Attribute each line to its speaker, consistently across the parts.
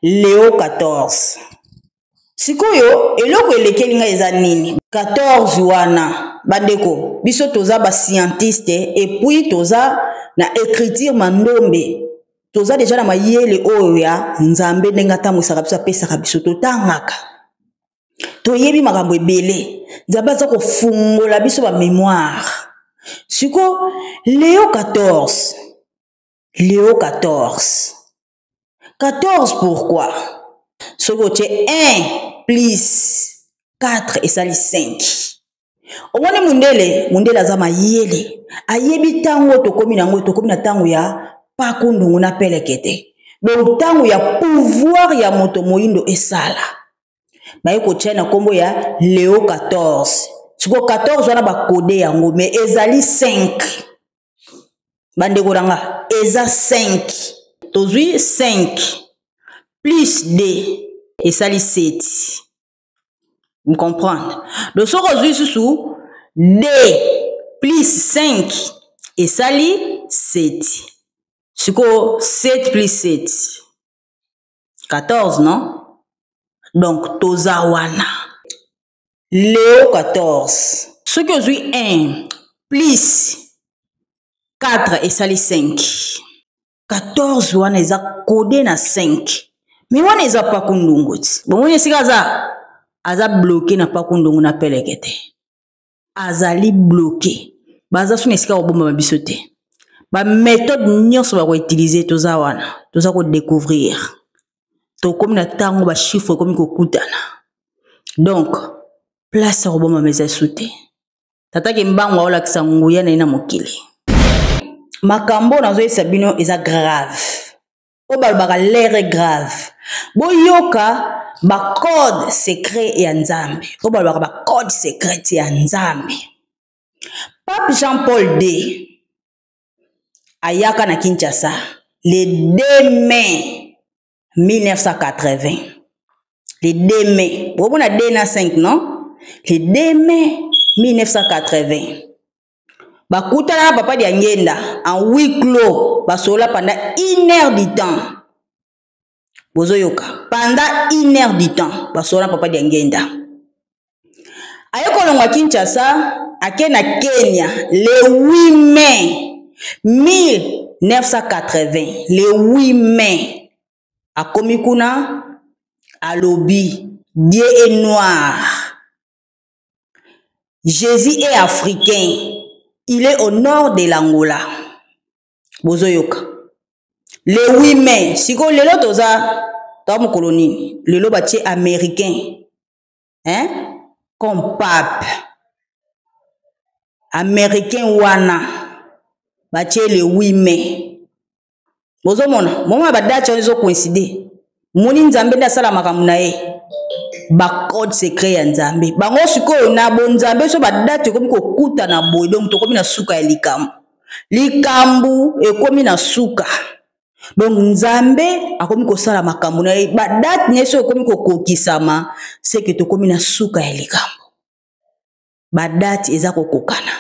Speaker 1: Leo 14. Sikoyo eloko elekeli ngai eza nini? 14 wana bandeko, biso toza ba scientiste et puis toza na écriture mandombe, toza deja na mayele oyo ya Nzambe ndenge atambwisaka biso, apesaka biso, totangaka, toyebi makambo ebele. Nzambe aza kofungola biso ba mémoire. Siko Leo 14, Leo 14, 14 pourquoi? Soki otie 1 plus 4 esali 5. Omoni mundele, mundele aza mayele, ayebi ntango tokomi nango, tokomi na ntango ya paku ndungu na pelekete. Donc ntango ya pouvoir ya moto moyindo esala, baye kotia na nkombo ya Leo 14. Siko 14 wana bakode yango, mais ezali 5. Bandeko na nga, eza 5. Tozwi 5 plus 2 esali 7. Vous comprenez? Donc soki ozwi susu 2 plus 5 esali 7. Sikoyo 7 plus 7 14, non? Donc toza wana Leo 14. Soki ozwi 1 plus 4 esali 5. 14 wana eza codé na 5. Mais wana eza paku ndungu ti. Bomoni esika aza? Aza bloqué na paku ndungu na peleke te. Azali bloqué. Baza suna esika kobombama biso te. Ba méthode nyonso ba koutiliser toza wana. Toza ko découvrir. Tokomi na tango ba chiffre ekomi kokutana. Donc place ya kobombama eza su te. Tata Kimbangu aolakisa nguya na ye na mokili. Makambo nazoyebisa bino eza grave. Oyo balobaka l'air est grave. Boyoka ba code secret ya Nzambe. Oyo balobaka ba code secret ya Nzambe. Pape Jean-Paul II ayaka na Kinshasa le 2 mai 1980. Le 2 mai. Bomona 2 na 5, non? Le 2 mai 1980. Bakutana na Papa Diangenda en huis clos, basola pendant 1 heure du temps. Bozoyoka, pendant 1 heure du temps basola na Papa Diangenda. Aye kolongwa Kinshasa ake na Kenya le 8 mai 1980. Le 8 mai akomi kuna, alobi Dieu est noir, Jésus est africain, il est au nord de l'Angola. Bozoyoka, le 8 mai. Sikoyo lelo toza toza mokolo nini? Lelo batie américain, hein, comme pape. Américain wana batie le 8 mai. Bozomona moma ba date wana ezo coïncider. Moni Nzambe nde asala makambo na ye, ba code secret ya Nzambe. Bango sikoyo na bonzambe so ba date ekomi kokutana boye, donc tokomi na suka ya likambo. Likambo ekomi na suka. Donc Nzambe akomi kosala makambo na ye, ba date na ye so ekomi kokokisama, c'est que tokomi na suka ya likambo. Ba date eza kokokana.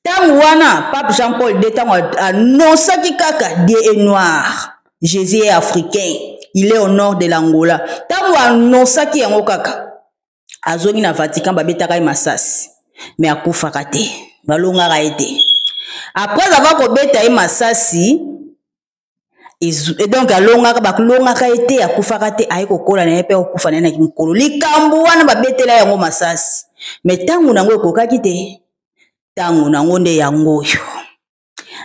Speaker 1: Tango wana Pape Jean-Paul II tango annoncaki kaka Dieu est noir, Jésus est africain, il est au nord de l'Angola. Tango annoncaki yango kaka, azongi na Vatican, babetaka ye masasi, mais akufaka te, balongaka ye te. Après avoir kobeta ye masasi, et donc alongaka, balongaka ye te, akufaka te, aye kokola na ye mpe akufa na ye na mokolo. Likambo wana babetela yango masasi, mais tango nango ekokaki te, tango nango nde yango oyo.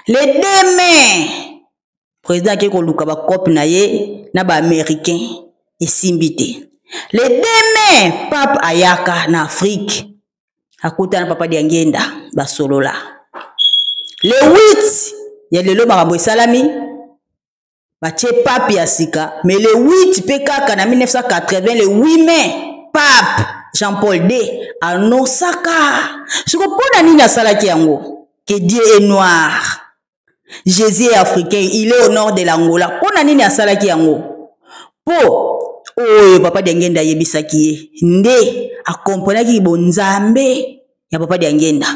Speaker 1: Le 2 mai, président ake koluka ba cope na ye na ba américain, esimbi te. Le 2 mai, pape ayaka na Afrique, akutana Papa Diangenda, basolola. Le 8 ya lelo makambo esalami, batie pape ya sika, mais le 8 pe kaka na 1980, le 8 mai, pape Jean-Paul II annoncaka. Siko mpona nini asalaki yango? Que Dieu est noir, Jésus est africain, il est au nord de l'Angola. Mpona nini asalaki yango? Po oyo Papa Diangenda ayebisaki ye nde akomprenaki bonzambe ya Papa Diangenda.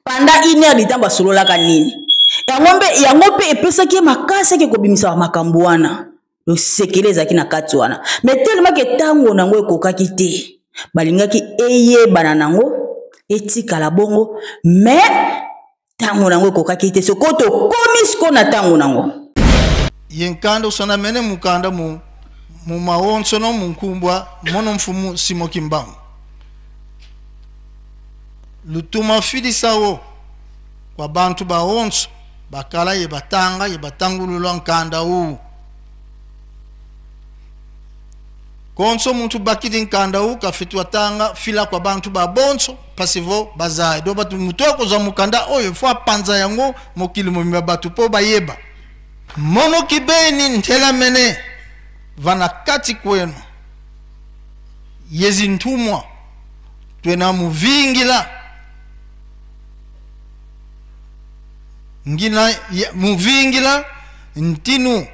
Speaker 1: Pendant 1 heure du temps basololaka nini? Yango mpe epesaki ye makasi ake kobimisa makambo wana. Losekele ezalaki na kati wana, mais tellement ke ntango nango ekokaki te, balingaki eyebana nango etikala bongo, mais ntango nango ekokaki te. Sikoyo tokomi sikoyo na ntango nango.
Speaker 2: Ye nkanda usona mene mukanda mu mu maonso no mu nkumbwa mono mfumu Simo Kimbangu lutuma filisawo kwa bantu ba onso bakala ye batanga ye batangulula nkanda u konso muntu bakidi nkanda u kafitwa tanga fila kwa bantu ba bonso pasivo bazai do batu mutu akozwa mokanda oyo fo apanza yango mokili mobimba bato mpo bayeba mono kibeni ntela mene vana kati kwenu yezi ntumwa twena muvingila ngina muvingila ntinu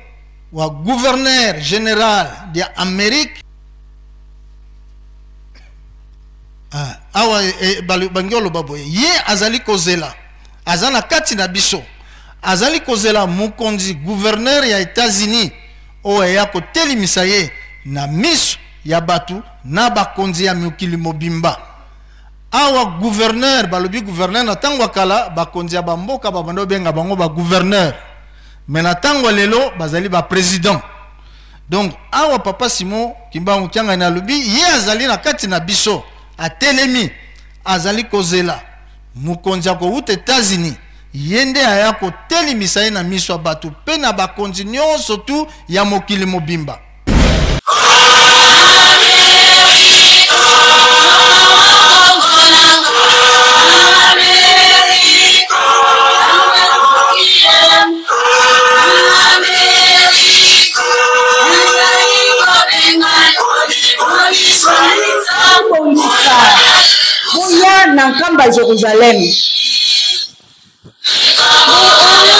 Speaker 2: wa gouverneur général dia Amérique. Ah, awa eh, bangi oloba boye, ye azali kozela, aza na kati na biso, azali kozela mokonzi gouverneur ya États-Unis oyo aya kotelimisa ye na miso ya bato na bakonzi ya mokili mobimba. Awa gouverneur, balobi gouverneur na ntango ya kala, bakonzi ya bamboka babanda obenga bango ba gouverneur, mais na ntango ya lelo bazali ba président. Donc awa papa Simon Kimbangu Kiangani alobi ye azali na kati na biso, atelemi, azali kozela mokonzi akowuta Etats-Unis, ye nde aya kotelimisa ye na miso ya bato mpe na bakonzi nyonso tu ya mokili mobimba.
Speaker 1: Bongisa boya na nkamba ya Jerusalem. Likambo oyo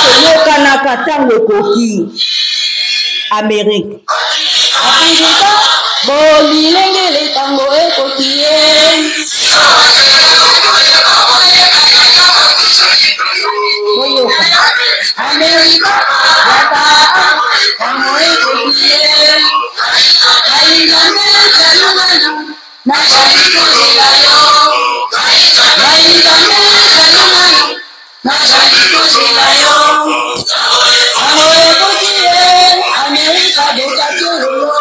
Speaker 1: toyokanaka ntango ekoki. Amerique. Afrika bolilengele ntango ekoki ye. Boyoka. Amerika yaka ntango ekoki ye. Nazali kozela yo. Ngai Nzambe Kalunga, nazali kozela yo. Tango ekoki ye, Amerika beta kelelo.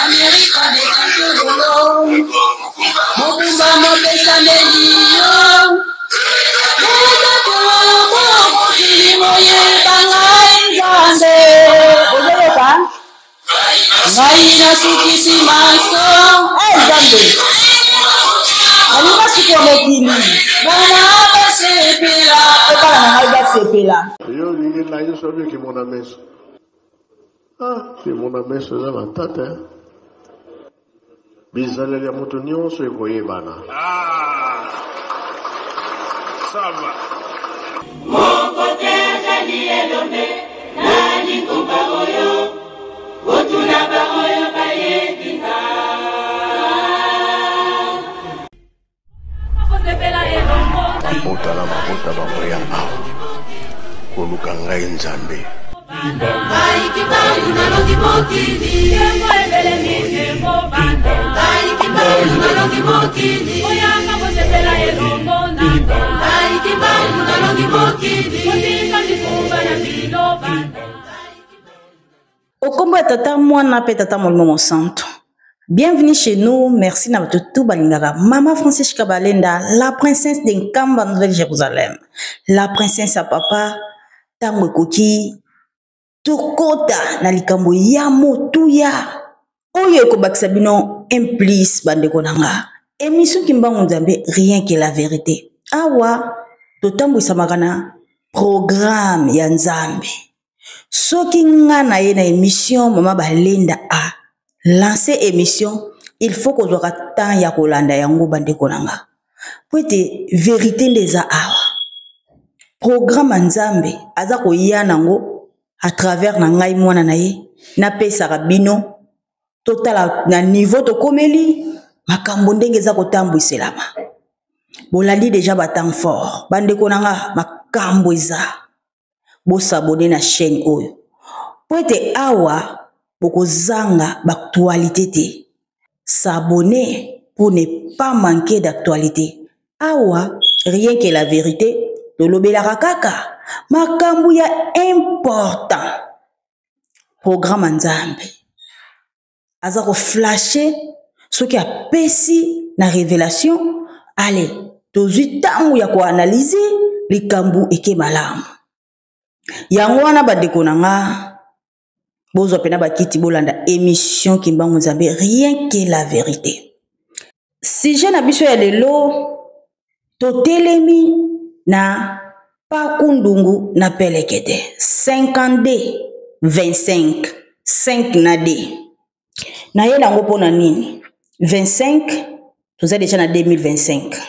Speaker 1: Amerika beta kelelo. Mokumba mopesameli yo. Beta kelelo mpo mokili moyeba ngai Nzambe. Ozoyoka? Ngai nasukisi manso. Eh, Nzambe, nalinga suki ya mokili, bana basepela, mpe bana na ngai basepela.
Speaker 3: Yo olingi ngai nyonso obi kimona meso. Ah, kimona meso eza matata. Eh? Bizaleli ya moto nyonso ekoyebana.
Speaker 4: Ah, ça va.
Speaker 5: Moko te azali elombe na lingomba oyo, botuna baoyo bayebi nga.
Speaker 3: Mabota na mabota bakoya awa koluka ngai Nzambe.
Speaker 1: Okombo ya tata mwana pe tata molimo mosantu. Bienvenue chez nous, merci na bato tout balingaka Mama Francis Kabalenda, la princesse de Nkamba Nouvelle Jérusalem, la princesse ya papa. Tango ekoki tokota na likambo ya motuya oyo ekobakisa bino un plus bandeko na nga. Émission Kimbangu Nzambe, rien que la vérité. Awa totambwisamaka na programme ya Nzambe. Soki nga na ye na émission Mama Balenda a lancer émission, il faut kozwaka temps ya kolanda yango bandeko na nga, po ete vérité nde eza awa. Programme ya Nzambe aza koya nango à travers na ngai mwana na ye, napesaka bino totala na niveau tokomeli makambo ndenge eza kotambwiselama. Bolandi deja ba temps fort bandeko na nga, makambo eza. Bosabone na chaîne oyo mpo ete awa bokozanga baactualité te. S'abonner pour ne pas manquer d'actualité. Awa rien que la vérité, tolobelaka kaka makambo ya important. Programme ya Nzambe aza koflashe soki apesi na révélation. Ale tozwi ntango ya koanalyse likambo eke malamu. Yango wana bandeko na nga, bozwa pena bakiti, bolanda émission Kimbangu Nzambe, rien que la vérité. Sujet na biso ya lelo, totelemi na Pakundungu na Pelekete 52 25 5 na D. Na ye nango mpona nini 25? Toza deja na 2025.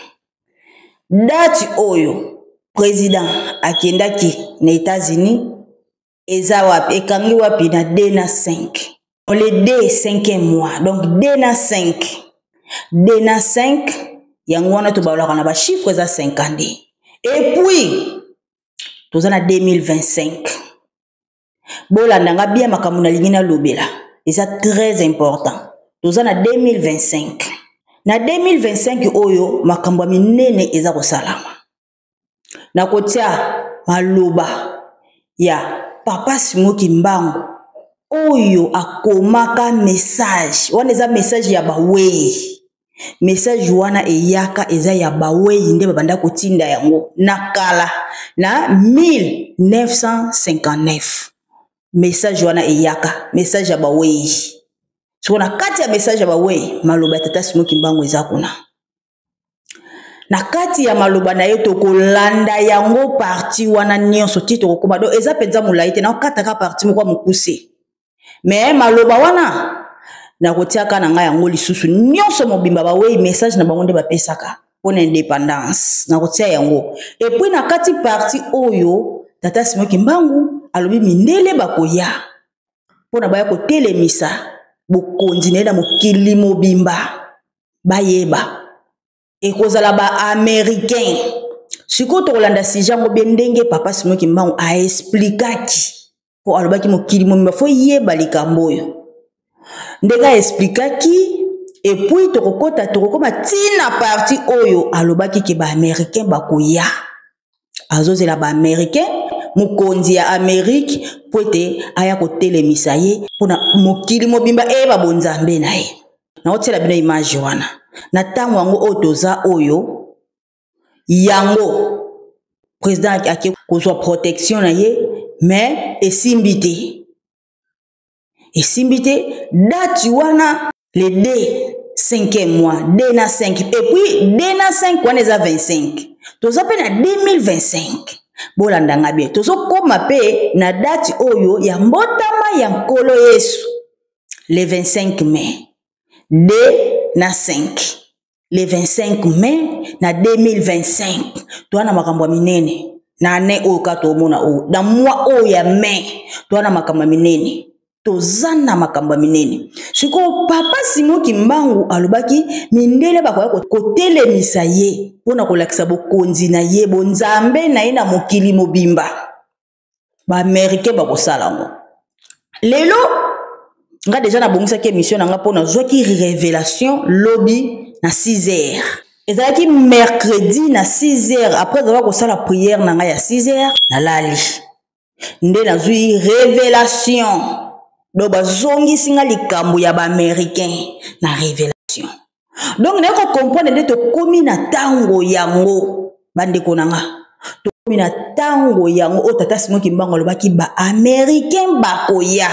Speaker 1: Date oyo président akendaki na États-Unis eza wapi? Ekangi wapi? Na D na 5, le D 5e mois, donc D na 5, D na 5. Yango wana tobalolaka na bachiffre, eza 52. Et puis toza na 2025. Bolanda nga bien, makambo nalingi nalobela eza très important. Toza na 2025. Na 2025 oyo, makambo ya minene eza kosalama. Nakotia maloba ya Papa Simon Kimbangu oyo akomaka message wana. Eza message ya bawei. Message wana eyaka, eza ya bawei nde babanda kotinda yango na kala, na 1959. Message wana eyaka, message ya bawei. Siko na kati ya message ya bawei, maloba ya Tata Simon Kimbangu eza kuna na kati ya maloba na ye. Tokolanda yango partie wana nyonso ti tokokoma. Donc eza mpenza molai te, nakokataka partie moko ya mokuse, me maloba wana nakotiaka na ngai yango lisusu nyonso mobimba. Bawei, message na bango nde bapesaka mpona indépendance, nakotia yango. Et puis na kati partie oyo Tata Simon Kimbangu alobi mindele bakoya mpona baya kotelemisa bokonzi na ye na mokili mobimba, bayeba ekozala baaméricain. Sikoyo tokolanda sujet yango be ndenge Papa Simon Kimbangu aexplikaki, mpo alobaki mokili mobimba fo yeba likambo oyo, ndenge aexplikaki. Et puis tokokota, tokokoma ntina partie oyo alobaki ke baaméricain bakoya. Azozela baaméricain, mokonzi ya Amérique, mpo ete aya kotelemisa ye mpona mokili mobimba eyeba bonzambe na ye. Naotiela bino image wana na ntango yango oyo toza oyo. Yango président ake kozwa protection na ye, mais esimbi te, esimbi te. Date wana, le 2 5e mois, 2 na 5. Et puis 2 na 5 wana eza 25. Toza mpe na 2025. Bolanda nga bien, tozokóma mpe na date oyo ya mbotama ya Nkolo Yesu, le 25 mai, 2 na 5, le 25 mai na 2025. Toza na makambo ya minene na ane oyo kaka toomona oyo, na mwa oyo ya mai. Toza na makambo ya minene, toza na makambo ya minene. Sikoyo Papa Simon Kimbangu alobaki mindele bakoya kotelemisa ye mpona kolakisa bokonzi na ye, bonzambe na ye na mokili mobimba. Baaméricain bakosala yango. Lelo nga deja nabongisaki émission na nga mpo nazwaki révélation lobi na 6 heures. Ezalaki mercredi na 6 heures, après avoir kosala prière na ngai ya 6 heures, nalali nde nazwi révélation. Donc bazongisi nga likambo ya baaméricain na révélation. Donc naye kocomprendre nde tokomi na ntango yango. Bandeko na nga, tokomi na ntango yango oyo Tata Simon Kimbangu alobaki baaméricain bakoya.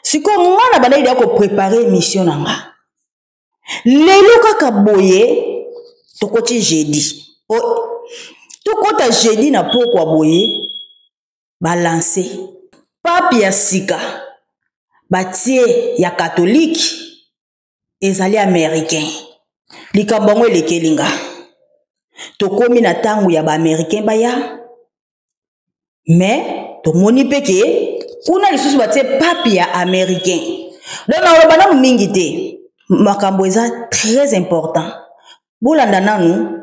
Speaker 1: Sikoyo nga na bandaki deya koprépare émission na nga. Lelo kaka boye tokoti jeudi, tokota jeudi na pokwa boye, balanse pape ya sika batie ya katolike, ezali américain. Likambo yango elekeli nga. Tokomi na ntango ya baaméricain baya, me tomoni mpe ke kuna lisusu batie pape ya américain. Donc naloba nanu mingi te, makambo eza très important. Bolanda nanu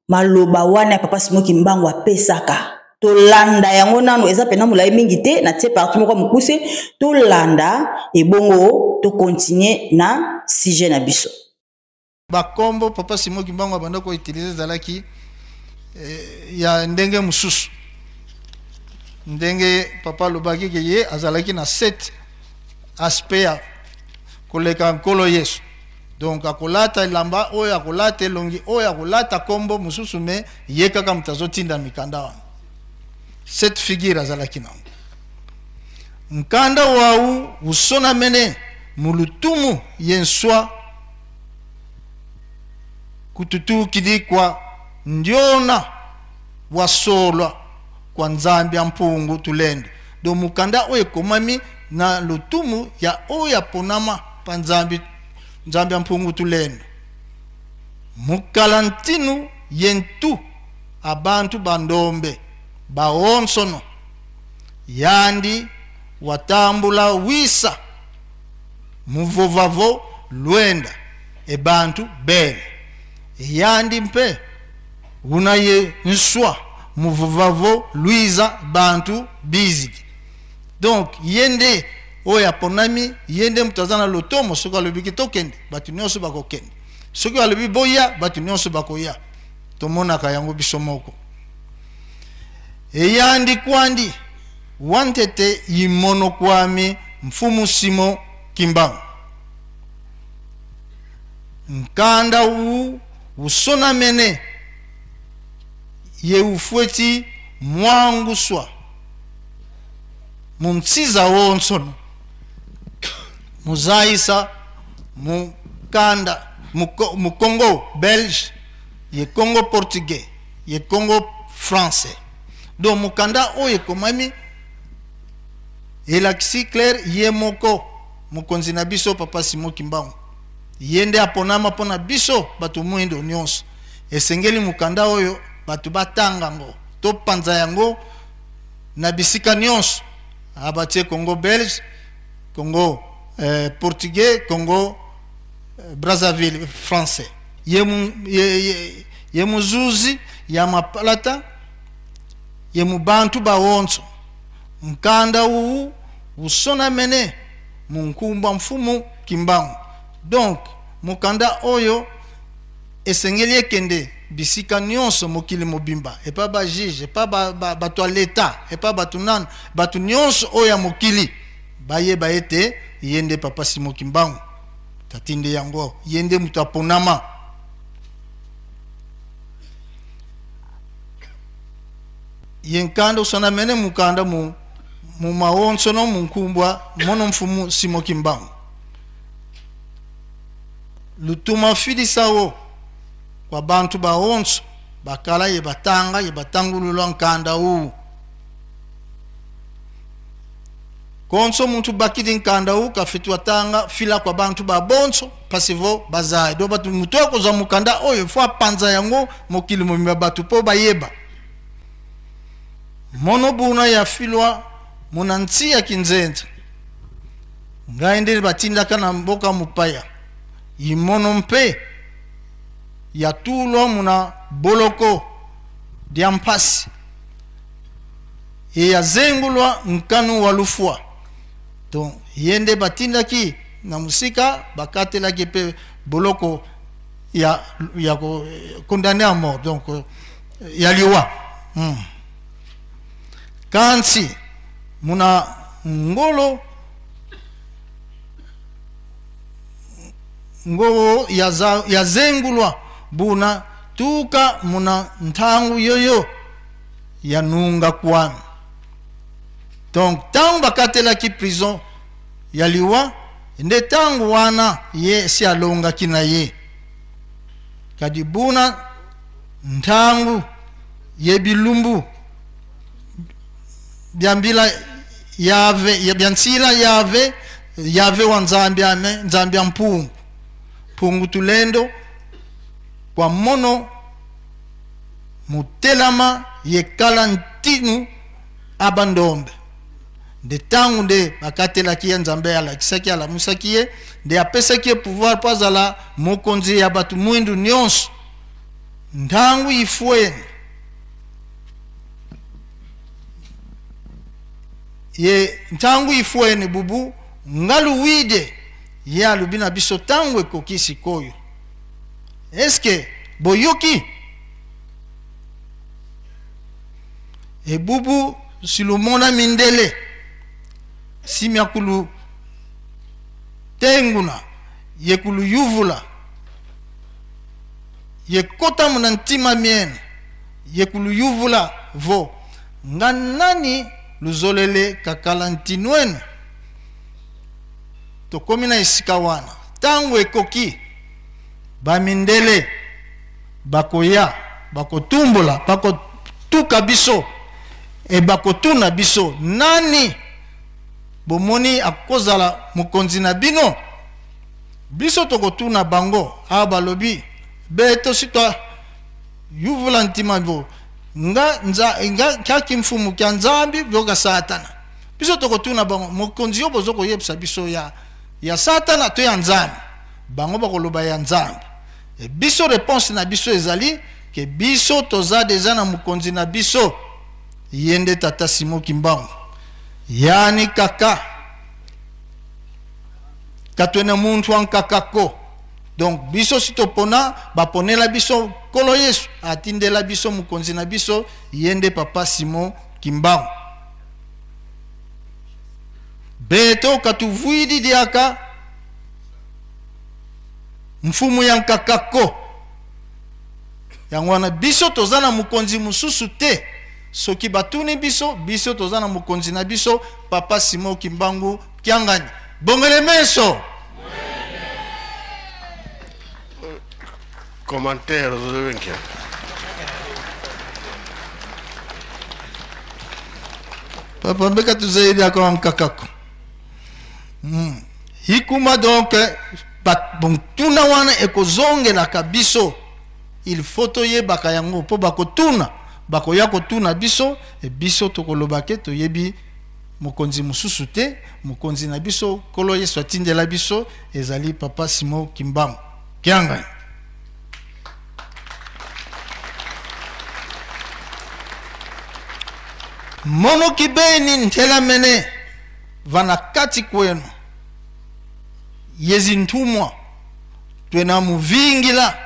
Speaker 1: maloba wana ya Papa Simon Kimbangu apesaka. Tolanda yango nano, eza mpena molai mingi te, natie parti moko mokuse, tolanda ebongo tokontinue na sujet na biso.
Speaker 2: Bakombo papa Simon Kimbangu abanda koutilize ezalaki ya ndenge mosusu. Ndenge papa alobaki ke ye azalaki na 7 aspect ya koleka Nkolo Yesu. Donc akolata elamba oyo, akolata elongi oyo, akolata kombo mosusu, me ye kaka moto azotinda mikanda wana. Cette figure azalaki nango. Nkanda wau usona mene mulutumu yenswa kututukidi kwa ndiona wasolwa kwa Nzambi ya mpungu tulendo. Do mukanda oyo ekomami na lutumu ya oyo aponama pa Nzambi, Nzambi ya mpungu tulendo. Mukala ntinu yentu abantu bandombe baonsono yandi watambula wisa muvovavo lwenda ebantu bele yandi mpe unaye nswa muvovavo lwiza bantu bizidi. Donc yende oyo aponami, yende moto aza na lotomo, soki alobiki tokende bato nyonso bakokende, soki alobi boya bato nyonso bakoya. Tomonaka yango biso moko. Eyandi kwandi wantete yimono kwami mfumu Simon Kimbangu. Nkanda wu usonamene ye ufweti mwanguswa muntsiza wonsono muzaisa mukanda mu Congo belge ye Congo portugais ye Congo français. Donc mukanda oyo ekomami elakisi clair ye moko mokonzi na biso papa Simon Kimbangu ye nde aponama mpona biso bato mwindo nyonso. Esengeli mukanda oyo bato batanga ngo, topanza yango na bisika nyonso. Abatie Congo belge, Congo portugais, Congo Brazzaville français. Ye muzuzi ya mapalata ye mubantu bawonso nkanda uwu usonamene munkumba mfumu Kimbangu. Donc mukanda oyo esengeli ekende bisika nyonso mokili mobimba, epa ba juge, epa bato ya leta, epa bato nanu, bato nyonso oyo ya mokili bayeba ete ye nde papa Simon Kimbangu tatinde yango, ye nde moto aponama. Ye nkanda usonamene mukanda mu maonso no munkumbwa mono mfumu Simon Kimbangu. Lutuma filisawo kwa bantu baonso bakala ye batanga ye batangulula nkanda u. Konso muntu bakidi nkanda u kafitu atanga fila kwa bantu ba bonso pasivo bazai. Do batu mutu akozwa mukanda oyo fo apanza yango mokili mobimba batu po bayeba. Mono buna ya filwa muna nti ya kinzenza. Ngai nde batindaka na mboka mopaya. Imono mpe ya tulwa muna boloko dia mpasi. E ya zengulwa nkanu wa lufwa. Donc yende batindaki na musika bakatelaki pe boloko ya ko condamné à mort, donc ya liwa. Kansi muna ngolo ngolo ya zengulwa buna tuka muna ntangu yoyo ya nunga kwami. Donc tangu bakatelaki prison ya liwa nde tangu wana ye si alongaki na ye. Kadi buna ntangu ye bilumbu byambila yave ya byansila yave yave wa Nzambi ame Nzambi ya mpungu mpungu tulendo kwa mono mutelama yekala ntinu abandombe. Nde tangu nde bakatelaki ye Nzambe alakisaki alamusaki ye nde apesaki ye pouvoir po azala mokonzi ya bato mwindu nyonso. Ntangu ifweni Ye ntango ifwene bubu ngalu wide ye alobi na biso ntango ekoki sikoyo. Eske boyoki? Ebubu silumona mindele simiakulu tenguna yekulu yuvula yekotamu na ntima miene yekulu yuvula vo nga nani luzolele kakala ntinwene. Tokomi na esika wana ntango ekoki bamindele bakoya bakotumbola bakotuka biso e bakotuna biso nani bomoni akozala mokonzi na bino. Biso tokotuna bango awa balobi be tosi twa yuvula ntima bo nga nza nga kaki mfumu kya nzambi byoka satana. Biso tokotuna bango mokonzi yo bozo koyebisa biso ya ya satana to ya nzambi. Bango bakoloba ya nzambi. E biso réponse na biso ezali ke biso toza deja na mokonzi na biso ye nde tata Simon Kimbangu yani kaka katwene muntu ankakako. Donc biso si topona baponela biso Nkolo Yesu atindela biso mokonzi na biso ye nde papa Simon Kimbangu. Beto katuvuidi diaka mfumu ya nkakako. Yango wana biso toza na mokonzi mosusu te. Soki batuni biso, biso toza na mokonzi na biso papa Simon Kimbangu Kiangani. Bongele meso.
Speaker 3: Commentaire Zowenke.
Speaker 2: Papa mbeka tuzaidi ako nkakako. Hikuma donc bon tuna wana ekozongelaka biso. Il faut toyebaka yango po bakotuna, bakoya kotuna biso e biso tokoloba ke toyebi mokonzi mosusu te, mokonzi na biso Nkolo Yesu atindela biso ezali papa Simon Kimbangu Kiangani. Mono kibeni ntela mene vana kati kwenu yezi ntumwa twena muvingila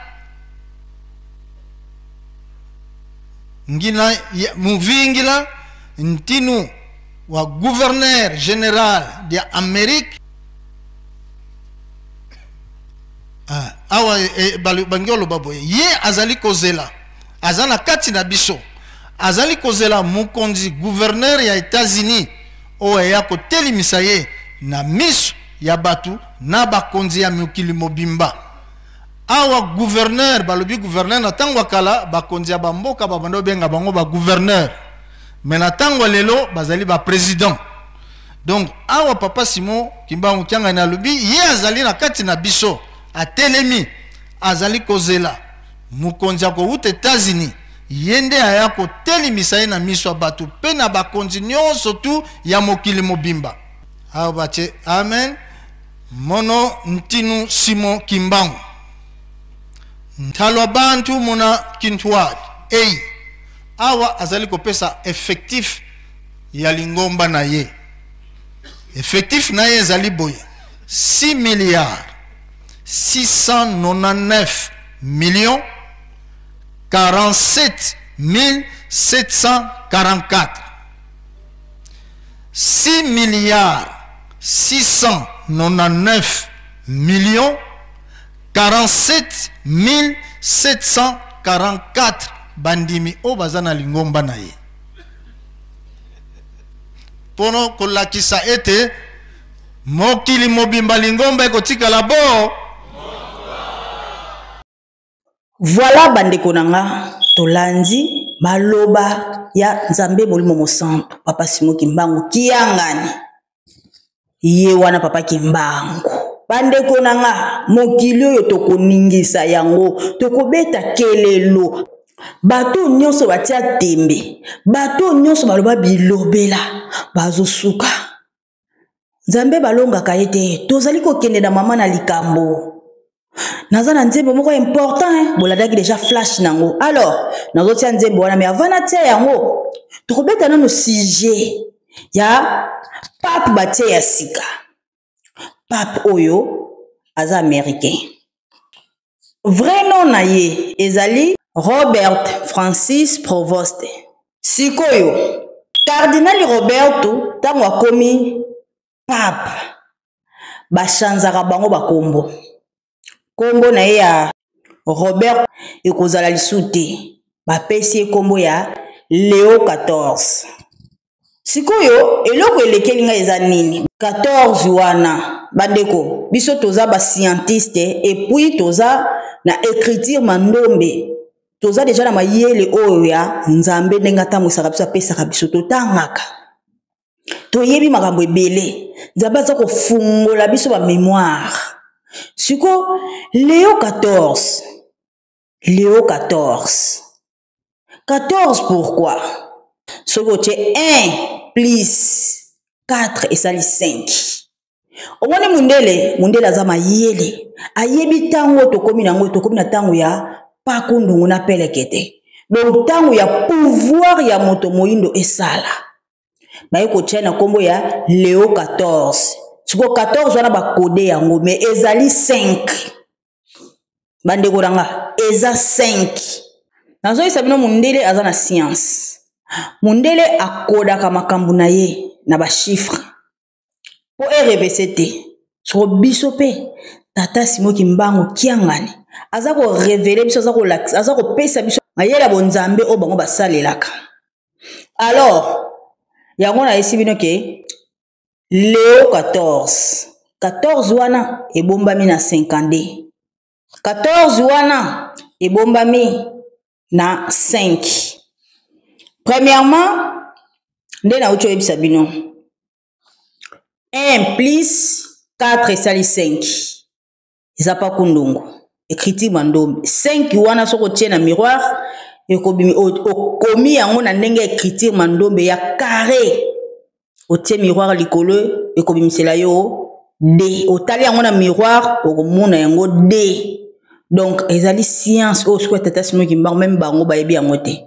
Speaker 2: ngina ya, muvingila ntinu wa gouverneur général de Amérique. Awa bangi oloba boye ye azali kozela, aza na kati na biso, azali kozela mokonzi gouverneur ya États-Unis oyo aya kotelemisa ye na miso ya bato na bakonzi ya mokili mobimba. Awa gouverneur, balobi gouverneur na ntango ya kala bakonzi ya bamboka babanda kobenga bango ba gouverneur, mais na ntango ya lelo bazali ba président. Donc awa papa Simon Kimbangu Kiangani alobi ye azali na kati na biso, atelemi, azali kozela mokonzi akowuta États-Unis, ye nde aya kotelemisa ye na miso ya bato pe na bakonzi nyonso tu ya mokili mobimba. Awa batie amen. Mono ntinu Simon Kimbangu ntalwa bantu mona kintwali ei. Awa azali kopesa effectif ya lingomba na ye. Effectif na ye ezali boye 6 milliards 699 millions 47 744. 6 milliards 699 millions 47 744 bandimi oyo baza na lingomba na ye. Pono kolakisa ete mokili mobimba lingomba ekotikala bo.
Speaker 1: Voilà bandeko na nga, tolandi maloba ya Nzambe Molimo Mosantu, Papa Simon Kimbangu Kiangani. Ye wana Papa Kimbangu. Bandeko na nga, mokili oyo tokoningisa yango, tokobeta kelelo. Bato nyonso batia tembe, bato nyonso baloba bilobela, bazosuka. Nzambe balongaka ye te. Tozali kokende na mama na likambo. Naza na nzembo moko important, hein? Bolandaki déjà flash nango. Alors, nazotia nzembo wana, mais avant natia yango, tokobeta nano sujet Ya pape batie ya sika, pape oyo aza américain. Vrai nom na ye ezali Robert Francis Provost. Sikoyo Cardinal Roberto ntango akomi pape, bashanzaka bango bakombo. Kombo na ye ya Robert ekozala lisusu te, bapesi ye kombo ya Leo 14. Sikoyo eloko elekeli ngai eza nini? 14 wana bandeko, biso toza ba scientiste et puis toza na écriture mandombe, toza deja na mayele oyo ya Nzambe ndenge atambwisaka biso, apesaka biso, totangaka, toyebi makambo ebele. Nzambe aza kofungola biso ba mémoire. Siko Leo 14, Leo 14, 14 pourquoi? Soki otie 1 plus 4 esali 5. Omoni mundele, mundele aza mayele, ayebi ntango tokomi nango, tokomi na ntango ya paku ndungu na pelekete. Donc ntango ya pouvoir ya moto moyindo esala, baye kotia na nkombo ya Leo 14. Siko 14 wana bakode yango, mais ezali 5. Bandeko na nga, eza 5. Nazoyisa bino, mundele aza na science. Mundele akodaka makambo na ye na ba chiffre po erevese te. Soko biso pe tata Simon Kimbangu Kiangani aza korevele biso, aza kolakisa, aza kopesa biso mayele ya bonzambe oyo bango basalelaka. Alors yango nayesi bino ke Leo 14, 14 wana ebombami na 52, 14 wana ebombami na 5. Premièrement, nde nauti oyebisa bino 1 plus 4 esali 5, eza pa kundungu écriture mandombe. 5 wana soki otie na miroir, ekobimi, okomi yango na ndenge ya écriture mandombe ya carré, otie miroir likolo, ekobimisela yo D. Otali yango na miroir, okomona yango D. Donc ezali science oyo sikoyo tata Simon Kimbangu même bango bayebi yango te.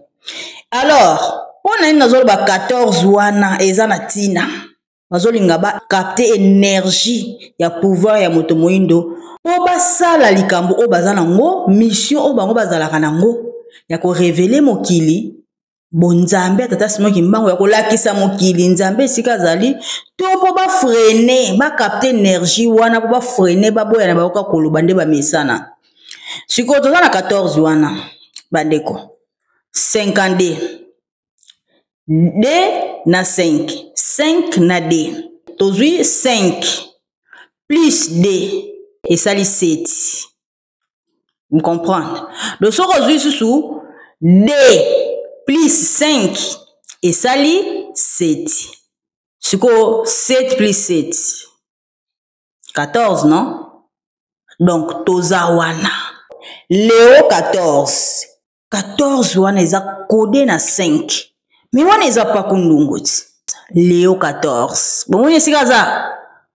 Speaker 1: Alors mpo na nini nazoloba 14 wana eza na ntina? Bazolinga ba capter énergie ya pouvoir ya moto moyindo mpo basala likambo oyo baza nango, mission oyo bango bazalaka nango ya korevele mokili bonzambe ya tata Simon Kimbangu, ya kolakisa mokili nzambe esika azali, to mpo bafrene, bakapte énergie wana mpo bafrene, baboya na bayoka koloba nde bamesana. Sikoyo toza na 14 wana bandeko, 52 D na 5, 5 na D, tozwi 5 plus D esali 7. Vous comprendre? Donc soki ozwi susu D plus 5 esali 7. Sikoyo 7 plus 7 14, non? Donc toza wana Leo 14. 14 wana eza kode na 5, me wana eza paku ndungu ti. Leo 14, bomoni esika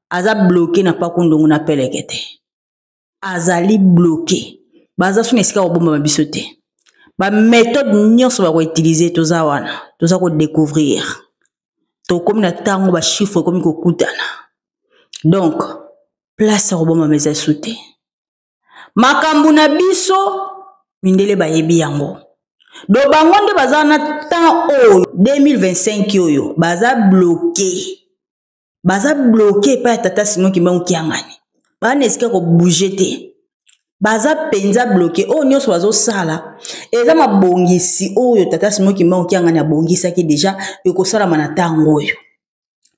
Speaker 1: aza bloqué na paku ndungu na peleke te, azali bloqué. Baza suna esika kobombama biso te, ba méthode nyonso bakoutilize, toza wana, toza kodécouvrir. Tokomi na ntango ba chiffre ekomi kokutana, donc place ya kobombama eza su te. Makambo na biso mindele bayebi yango, do bango nde baza na temps oyo 2025 oyo baza bloqué, baza bloqué epai ya tata Simon Kimbangu Kiangani. Bana esika kobouge te, baza mpenza bloqué. Oyo nyonso bazosala eza mabongisi oyo tata Simon Kimbangu Kiangani abongisaki deja, ekosalama na ntango oyo.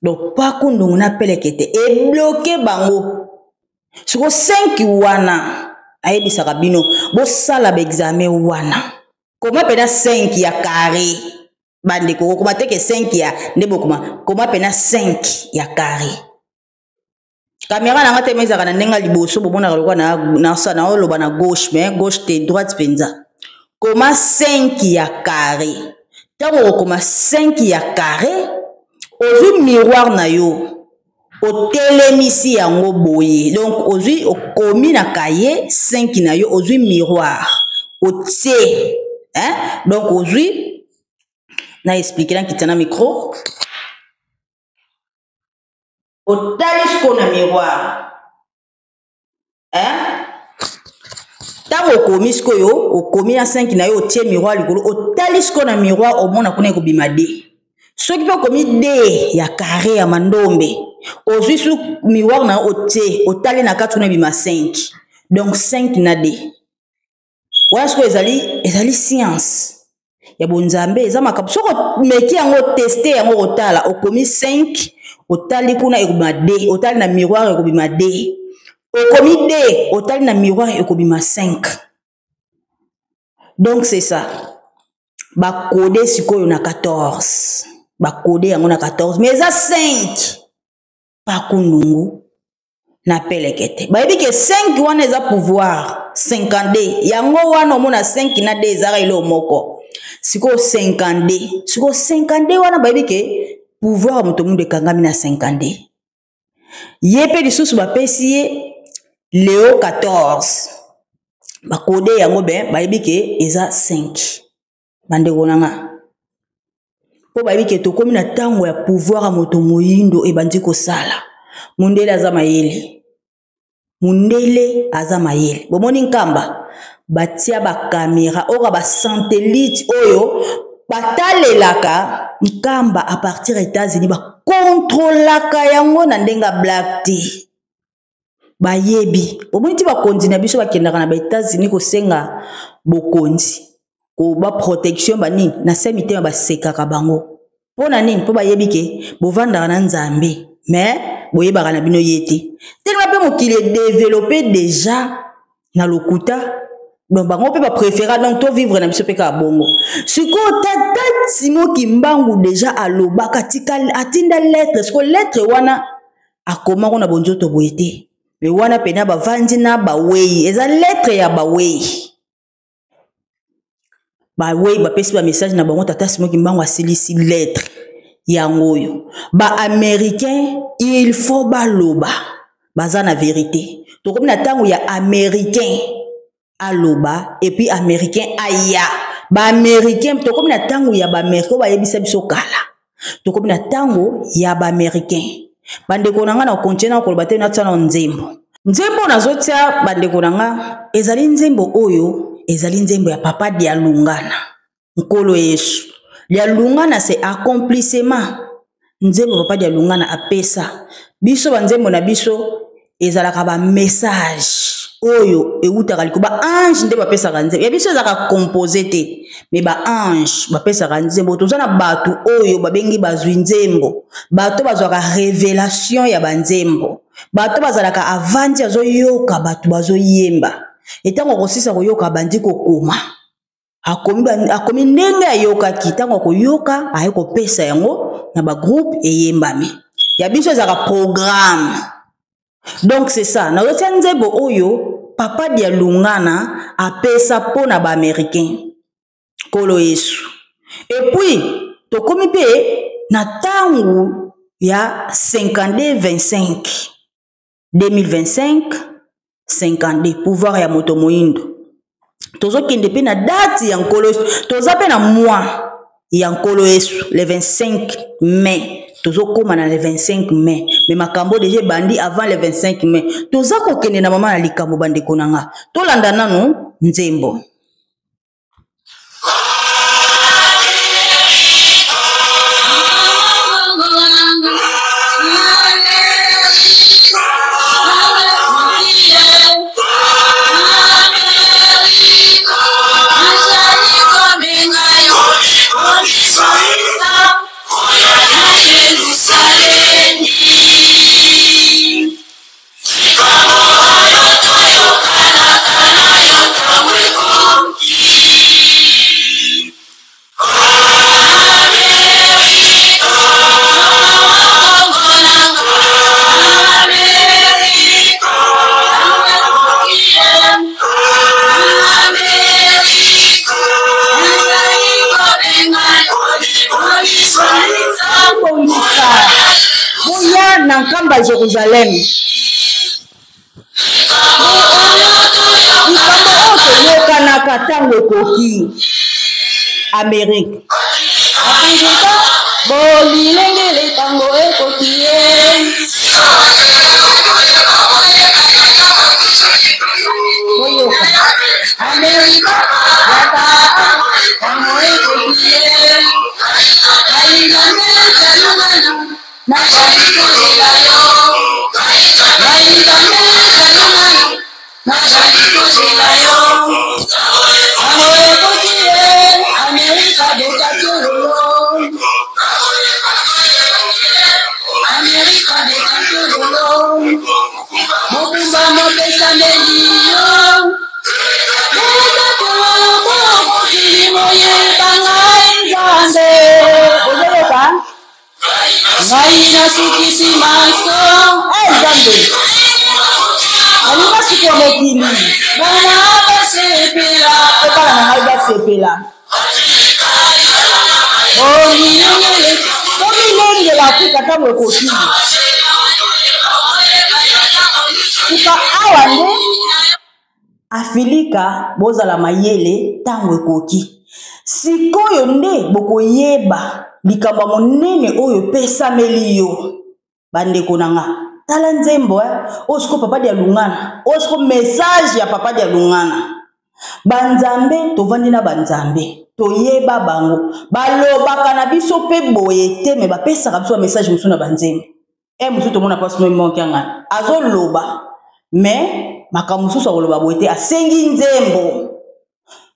Speaker 1: Donc paku ndungu na pelekete ebloke bango. Siko 5 wana ayebisaka bino bosala baexamen wana, koma mpena 5 ya carré. Bandeko, kokoma teke 5 ya nde bokoma, koma mpena 5 ya carré. Kamera na nga te ezalaka na ndenge ya liboso, bomonaka lokola naoloba na gauche, mais gauche te, droite mpenza. Koma 5 ya carré. Ntango okokoma 5 ya carré, ozwi miroir na yo, otelemisi yango boye. Donc ozwi, okomi na kaye 5 na yo, ozwi miroir otie, hein? Donc ozwi na expliquer na kita na micro. Otali sikoyo na miroir, hein? Ntango okomi sikoyo, okomi na 5 na yo, otie miroir likolo, otali sikoyo na miroir, omona kuna ekobima d. Soki mpe okomi d ya carré ya mandombe, ozwi su miroir na yo, otie, otali na kati kuna, ebima 5. Donc 5 na d wana sikoyo ezali science ya bonzambe. Eza makambo soki omeki yango, teste yango, kotala, okomi 5, otali kuna, ekobima d. Otali na miroir, ekobima d. Okomi d, otali na miroir, ekobima 5. Donc c'est ça, bakode sikoyo na 14, bakode yango na 14, mais eza 5. Pakundungu na pelekete, bayebi ke 5 wana eza pouvoir 52. Yango wana omona 5 na d ezaka eloko moko. Sikoyo 52, sikoyo 52 wana, bayebi ke pouvoir ya moto mundu ekangami na 52. Ye mpe lisusu bapesi ye Leo 14, bakode yango be, bayebi ke eza 5. Bandeko na nga, mpo bayebi ke tokómi na ntango ya pouvoir ya moto moyindo ebandi kosala. Mundele aza mayele, mundele aza mayele. Bomoni Nkamba, batia bakamera oyo, basatellite oyo batalelaka Nkamba à partir ya États-Unis, bakontrolaka yango na ndenge ya blague te. Bayebi, omoni ti bakonzi na biso bakendaka na baÉtats-Unis kosenga bokonzi, ba protection, banini na se mitema, basekaka bango. Mpo na nini? Mpo bayebi ke bovandaka na Nzambe, mais boyebaka na bino ye te. Telema mpe mokili edéveloppe déjà na lokuta, donc bango mpe bapréféra donc tovivre na biso mpe kaka bongo. Sikoyo tata Simo Kimbangu déjà alobaka, tika atinda lettre. Sikoyo lettre wana akomako na bonzoto boye te, me wana pena bavandi na bawei, eza lettre ya bawei. Bawei bapesi bamessage na bango. Tata Simo Kimbangu asilisi lettre yango oyo. Baaméricain, il faut baloba, baza na vérité. Tokomi na ntango ya Américain aloba, et puis Américain aya. Baaméricain, tokomi na ntango ya baaméricain oyo bayebisa biso kala. Tokomi na ntango ya baaméricain. Bandeko na nga, na continue na koloba te, natia na nzembo. Nzembo nazotia, bandeko na nga, ezali nzembo oyo, ezali nzembo ya Papa Dialungana, Nkolo Yesu. Dialungana, c'est accomplissement. Nzembo Papa Dialungana apesa biso, banzembo na biso ezalaka bamessage oyo eutaka liko. Baange nde bapesaka nzembo ya biso, ezalaka compose te, me baange bapesaka nzembo. Toza na bato oyo babengi bazwi nzembo, bato bazwaka révélation ya banzembo, bato bazalaka avandi, azoyoka bato bazoyemba, etango akosisa koyoka, abandi kokoma, akomi, akomi ndenge ayokaki. Ntango akoyoka, aye kopesa yango na bagroupe, eyembami. Ya biso ezalaka programme. Donc c'est ça, nazotia nzembo oyo Papa Dialungana apesa mpo na baaméricain, Nkolo Yesu. Et puis tokomi mpe na ntango ya 52 25 2025, 52, pouvoir ya moto moyindo. Tozokende mpe na date ya Nkolo Yesu, toza mpe na mois ya Nkolo Yesu, le 25 mai. Tozokóma na le 25 mai, me makambo deja ebandi avant le 25 mai. Toza kokende na mama na likambo. Bandeko na nga, tolanda nanu nzembo. Bongisa, boya na Nkamba Jérusalem. Likambo oyo toyokanaka, ntango ekoki. Amerike akunguka, bolilengele, ntango ekoki ye.
Speaker 5: Nazali kozela yo. Ngai Nzambe Salomon, nazali kozela yo. Tango ekoki ye, Amerika beta tololo. Amerika beta tololo. Mokumba mopesameli yo. Beta tololo mpo mokili moyeba ngai Nzambe.
Speaker 1: Ozoyoka?
Speaker 5: Ngai nasukisi manso.
Speaker 1: Eh, Nzambe. Nalinga suki ya mokili.
Speaker 5: Bana basepela.
Speaker 1: Mpe bana na ngai basepela. Tomilengela Afrika ntango ekoki. Suka awa nde Afilika bozala mayele ntango ekoki. Sikoyo nde bokoyeba likambo ya monene oyo epesameli yo. Bandeko na nga, tala nzembo eh. Oyo sikoyo Papa Dialungana, oyo sikoyo message ya Papa Dialungana. Banzambe tovandi na banzambe, toyeba bango, balobaka na biso mpe boye te, me bapesaka biso ba message mosusu na banzembo. E mosusu tomona mpasi no emoki yanga azoloba me makambo mosusu akoloba boye te, asengi nzembo.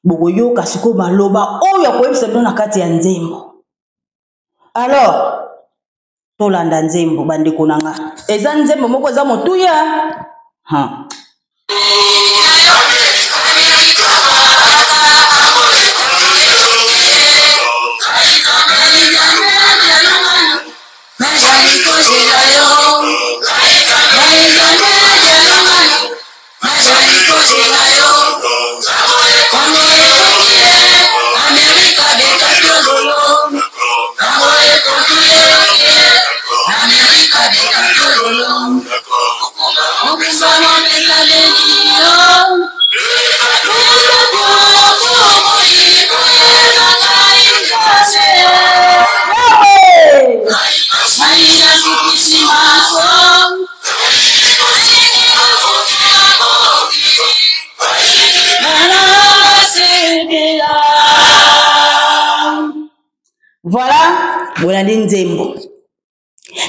Speaker 1: Bokoyoka sikoyo maloba oyo akoyebisa bino na kati ya nzembo. Alors tolanda nzembo bandeko na nga, eza nzembo moko eza motuya ha.
Speaker 5: Nazali kozela yo. Ngai Nzambe Dialungana, nazali kozela yo. Tango ekoki ye, Amerika beta tololo. Tango ekoki ye, Amerika beta tololo. Mokumba mopesameli yo. Beta tololo mpo mokili koyeba ngai Nzambe. Ngai nasukisi manso. Bana basepela.
Speaker 1: Voilà, bolandi nzembo.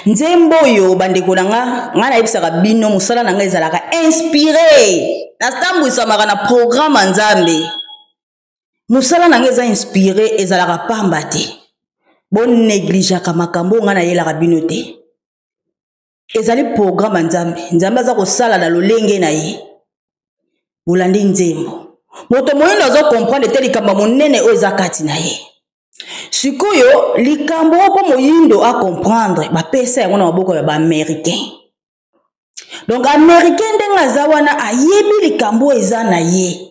Speaker 1: Nzembo oyo bandeko na nga, nga nayebisaka bino mosala na nga ezalaka inspiré. Natambwisamaka na programme ya Nzambe. Mosala na nga eza inspiré, ezalaka pamba te. Bonegligeaka makambo oyo nga nayelaka bino te. Ezali programme ya Nzambe. Nzambe aza kosala na lolenge na ye. Bolandi nzembo. Moto moyindo azo comprendre te likambo ya monene oyo eza kati na ye. Sikoyo likambo oyo mpo moyindo a comprendre, bapesa yango na maboko ya ba-américain. Donc américain ndenge aza wana ayebi likambo oyo eza na ye.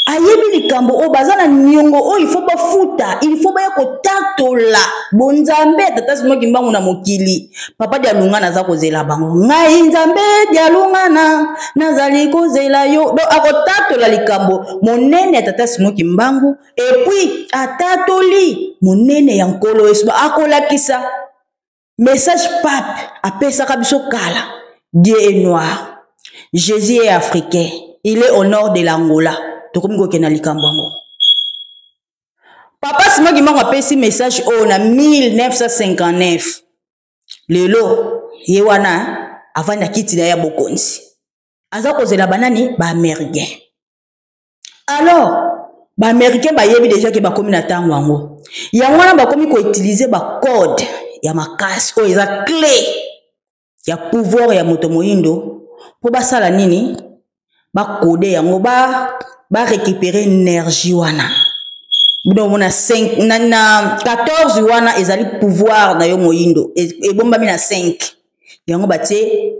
Speaker 1: Ayebi likambo oyo baza na niongo oyo il faut bafuta, il faut baya kotatola bonzambe ya Tata Simon Kimbangu na mokili. Papa Dialungana aza kozela bango. Ngai Nzambe Dialungana nazali kozela yo. Donc akotatola likambo monene ya Tata Simon Kimbangu et puis atatoli monene ya Nkolo Yesu. Akolakisa message pape apesaka biso kala. Dieu est noir, Jésus est africain, il est au nord de l'Angola. Tokomi kokende na likambo yango. Papa Simon Kimbangu apesi message oyo na 1959. Lelo ye wana avandi na kiti na ye ya bokonzi, aza kozela banani? Ba-américain. Alors ba-américain bayebi déjà ke bakomi na ntango yango, yango wana bakomi koutilize ba-code ya makasi oyo eza clé ya pouvoir ya moto moyindo mpo basala nini? Bakode yango, ba récupérer énergie wana. Bino omona 5 na 14 wana ezali pouvoir na yo moyindo, ebombami na 5. Yango batie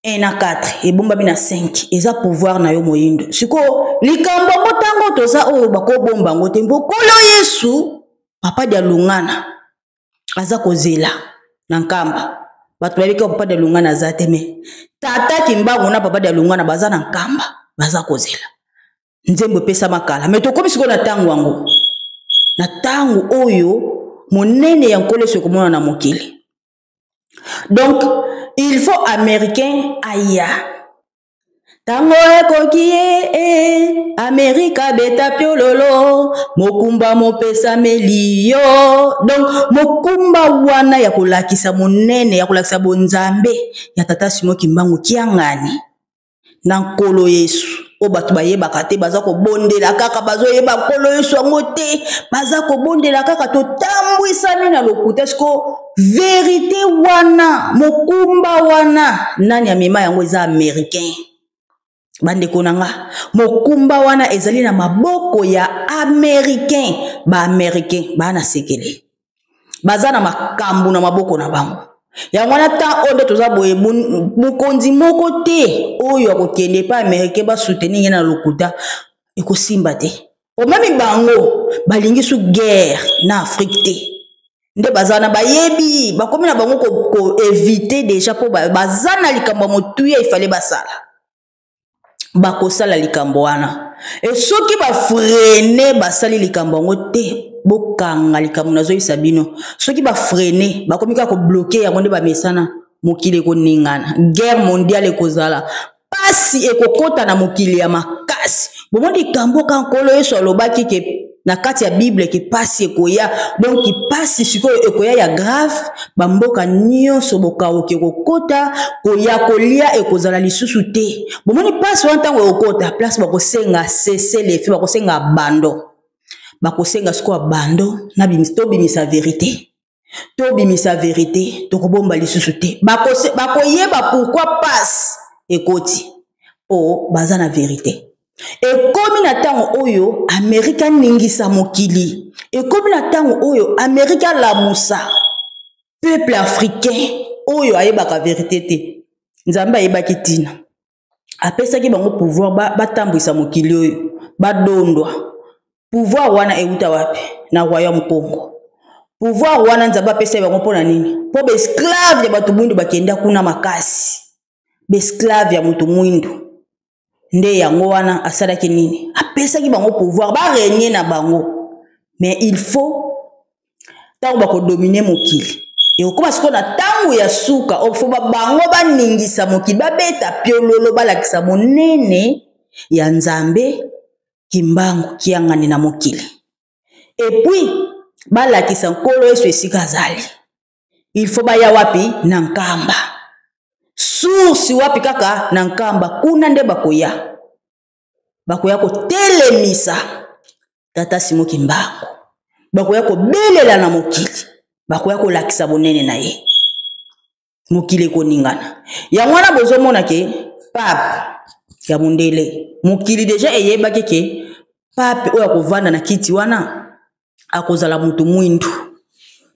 Speaker 1: 1 na 4, ebombami na 5, eza pouvoir na yo moyindo. Sikoyo likambo yango ntango toza oyo bakobomba yango te, mpo Nkolo Yesu Papa Dialungana aza kozela na Nkamba. Bato bayebi kaka Papa Dialungana aza te, me Tata Kimbangu na Papa Dialungana baza na Nkamba, baza kozela. Nzembo epesama kala, me tokomi sikoyo na ntango yango, na ntango oyo monene ya Nkolo Yesu ekomona na mokili. Donc il faut américain aya. Tango ekoki ye e Amerika beta piololo mokumba mopesameli yo. Donc mokumba wana ya kolakisa monene ya kolakisa bonzambe ya tata Simon Kimbangu Kiangani na Nkolo Yesu oyo bato bayebaka te, baza kobondela kaka, bazoyeba Nkolo Yesu yango te, baza kobondela kaka, totambwisami na lokuta. Siko verite wana, mokumba wana, nani amema yango? Eza Americain. Bandeko na nga, mokumba wana ezali na maboko ya Americain. Ba-Americain baa na sekele, baza na makambo na maboko na bango. Yango wana temps oyo nde toza boye, mokonzi moko te oyo akokende epai Americain basoutenir ye na lokuta, ekosimba te. Omemi bango balingi su guerre na Afrique te, nde baza wana bayebi bakomi na bango koevite ko deja, mpo baza na likambo ya motuya ifale basala, bakosala likambo wana. E soki bafrene basali likambo yango te, bokanga likambo nazoyebisa bino, soki bafrene bakomi kaka kobloke yango nde bamesana, mokili ekoningana, guerre mondiale ekozala, pasi ekokota na mokili ya makasi. Bomoni likambo ka Nkolo Yesu alobaki ke na kati ya Bible ke pasi ekoya. Donc pasi sikoyo ekoya ya grave, bamboka nyonso bokauki ekokota, koya kolia ekozala lisusu te. Bomoni pasi wana ntango ekokota, place bakosenga cessez le feu, bakosenga abandon, bakosenga sikoyo abandon na tobimisa verite, tobimisa verite, tokobomba lisusu te. Bakoyeba pourquoi passe ekoti, po baza na verite. Ekomi na ntango oyo Amerika aningisa mokili, ekomi na ntango oyo Amerika alamusa peuple africain oyo ayebaka verite te. Nzambe ayebaki ntina apesaki bango pouvoir batambwisa mokili oyo, badondwa. Pouvoir wana euta wapi? Na royaume Congo. Pouvoir wana Nzambe apesaki bango mpo na nini? Mpo baesclave ya bato mwindu bakenda kuna makasi, baesclave ya moto mwindu nde yango wana asalaki nini? Apesaki bango pouvoir barenye na bango. Mais il faut ntango bakodomine mokili ekokoma sikoyo na ntango ya suka oyo fo bango baningisa mokili, babeta piololo, balakisa monene ya Nzambe Kimbangu Kiangani na mokili, epuis balakisa Nkolo Yesu esika azali. Il faut baya wapi? Na Nkamba. Source wapi? Kaka na Nkamba kuna nde bakoya, bakoya kotelemisa tata Simon Kimbangu, bakoya kobelela na mokili, bakoya kolakisa bonene na ye, mokili ekoningana. Yango wana bozomona ke pape ya mondele, mokili deja eyebaki ke pape oyo akovanda na kiti wana akozala moto mwindu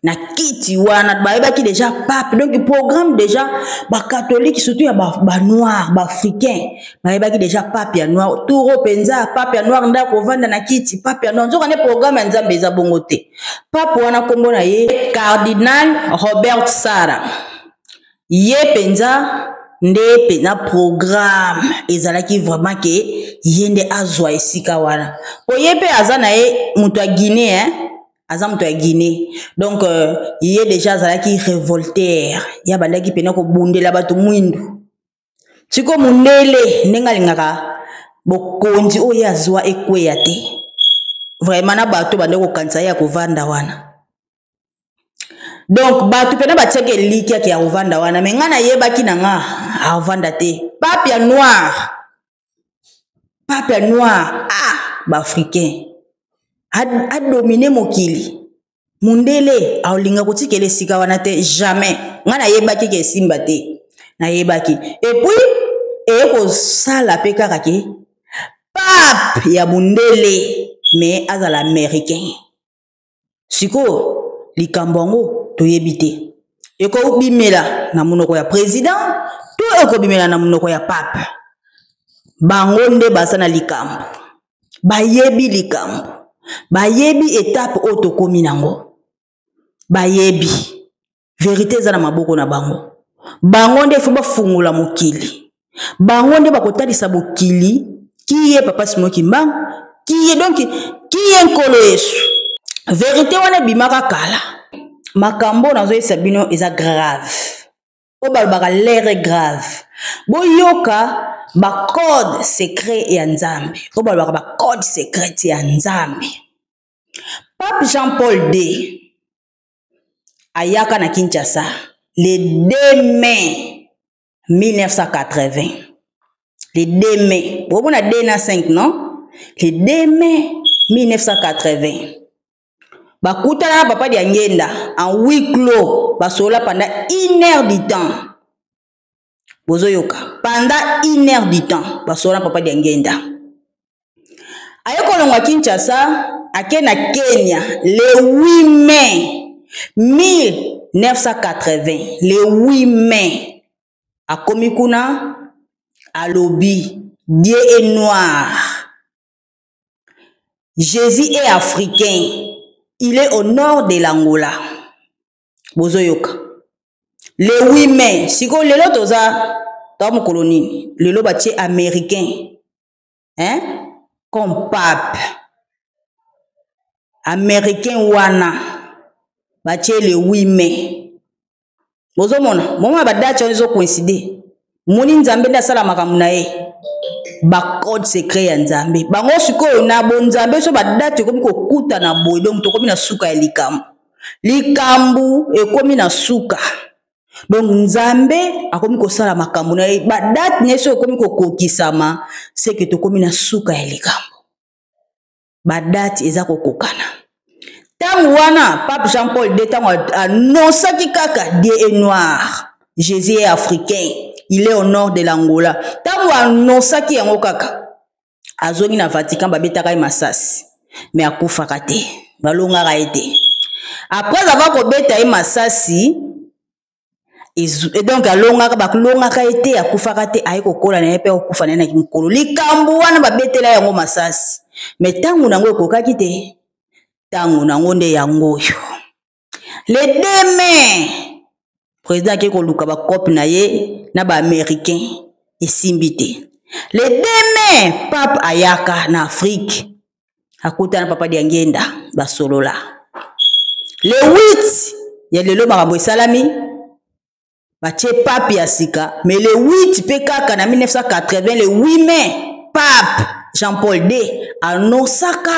Speaker 1: na kiti wana, bayebaki deja pape. Donc programme deja bakatolike surtout ya banoir, ba baafricain bayebaki deja pape ya noir, turo mpenza pape ya noir nde akovanda na kiti, pape ya noir. Nzoka nde programme ya Nzambe eza bongo te. Pape wana nkombo na ye Cardinal Robert Sara, ye mpenza nde mpenza programme ezalaki vraiment ke ye nde azwa esika wana, po ye mpe aza na ye moto ya Guinée, hein? Aza moto ya Guinée. Donc ye deja azalaki revolter, ye abandaki mpena kobundela bato mwindu. Sikoyo mondele ndenge alingaka bokonzi oyo ye azwa ekweya te, vraiment na bato bande kokanisa ye ya kovanda wana. Donc bato mpena batiaki elikya ke ya kovanda wana, me ngai nayebaki na nga avanda te. Pape ya noir, pape ya noir, ah, baafricain adomine mokili, mundele aolinga kotikela esika wana te, jamais. Ngai nayebaki ke esimba te, nayebaki. Epuis eye kosala mpe kaka ke pape ya mundele me azala américain. Sikoyo likambo yango toyebi te, ekobimela na monoko ya president to ekobimela na monoko ya pape. Bango nde baza na likambo, bayebi likambo, bayebi etape oyo tokomi nango, bayebi verite eza na maboko na bango. Bango nde fo bafungola mokili, bango nde bakotalisa mokili kiye papa Simon Kimbangu kiye, donc kiye Nkolo Yesu. Verite wana ebimaka kala. Makambo nazoyebisa bino eza grave, oyo balobaka l'air est grave. Boyoka Bacode secret ya Nzambe, oyo balobaka bacode secret ya Nzambe. Pape Jean Paul II ayaka na Kinshasa le 2 mai 1980. Le 2 mai, bomona 2 na 5, non? Le 2 mai 1980 bakutana na Papa Diangenda en huis clos, basolola pendant une heure du temps. Bozoyoka, pendant une heure du temps basolola na Papa Diangenda. Aye kolongwa Kinshasa, ake na Kenya le 8 mai 1980. Le 8 mai akomi kuna, alobi Dieu est noir, Jésus est africain, il est au nord de l'Angola. Bozoyoka, le 8 mai. Sikoyo lelo toza toa mokolo nini? Lelo batie américain, hein, comme pape. Américain wana batie le 8 mai. Bozomona moma badate wana ezocoïncide. Moni Nzambe nde asala makambo na ye, bacode secret ya Nzambe. Bango sikoyo na bonzambe, so badate ekomi kokutana boye, donc tokomi na suka ya likambo, likambo ekomi na suka. Donc Nzambe akomi kosala makambo na ye, badate na ye so ekomi kokokisama, seke tokomi na suka ya likambo. Badate eza kokokana. Ntango wana Pape Jean Paul II, ntango anonsaki kaka Dieu est noir, Jésus est africain, il est au nord de l'Angola, ntango anonsaki yango kaka, azongi na Vatican, babetaka ye masasi, me akufaka te, balongaka ye te. Après avoir kobeta ye masasi, et donc alongaka, balongaka ye te, akufaka te. Aye kokola na ye mpe akokufa na ye na mokolo likambo wana babetela yango masasi, me ntango nango ekokaki te. Ntango nango nde yango oyo. Le 2 mai, président ake koluka bacope na ye na baaméricain, esimbi te. Le 2 mai, pape ayaka na Afrique, akutana Papa Diangenda, basolola. Le 8 ya lelo, makambo esalami, batie pape ya sika. Mais le 8 mpe kaka na 1980, le 8 mai, pape Jean Paul II anonsaka.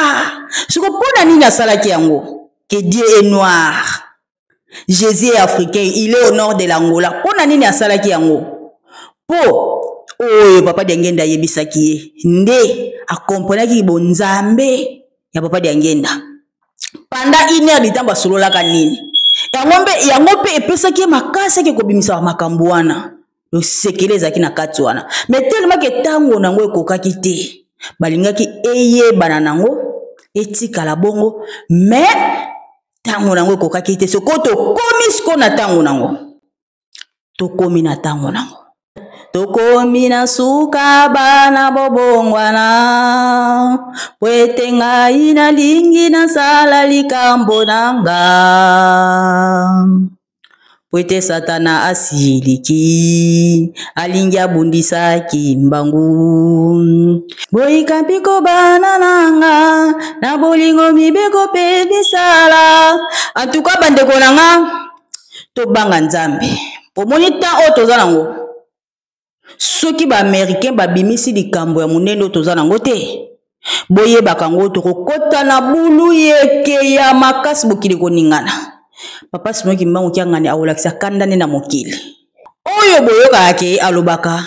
Speaker 1: Siko mpo na nini asalaki yango, que Dieu est noir, Jésus est africain, il est au nord de l'Angola? Mpo na nini asalaki yango? Mpo oyo Papa Diangenda ayebisaki ye nde akomprenaki bonzambe ya Papa Diangenda. Pendant une heure du temps basololaka nini? Yango mpe, yango mpe epesaki ye makasi ake kobimisa makambo wana. Losekele ezalaki na kati wana, mais tellement ke ntango nango ekokaki te, balingaki eyebana nango etikala bongo, mais ntango nango ekokaki te. Sikoyo tokomi sikoyo na ntango nango, tokomi na ntango nango, tokomi na suka. Bana bobongwana, po ete ngai nalingi nasala likambo na nga, po ete Satana asiliki, alingi abundisaki mbangu. Boyika mpiko bana na nga, na bolingo mibeko mpe misala. Antuka bandeko na nga, tobanga Nzambe. Omoni temps oyo toza nango, soki baaméricain babimisi likambo ya monene oyo toza nango te, boyebaka yango, tokokɔta na bulu yeke ya makasi, mokili koningana. Papa Simon Kimbangu Kiangani akolakisa kanda nde na mokili oyo. Boyokaka ke alobaka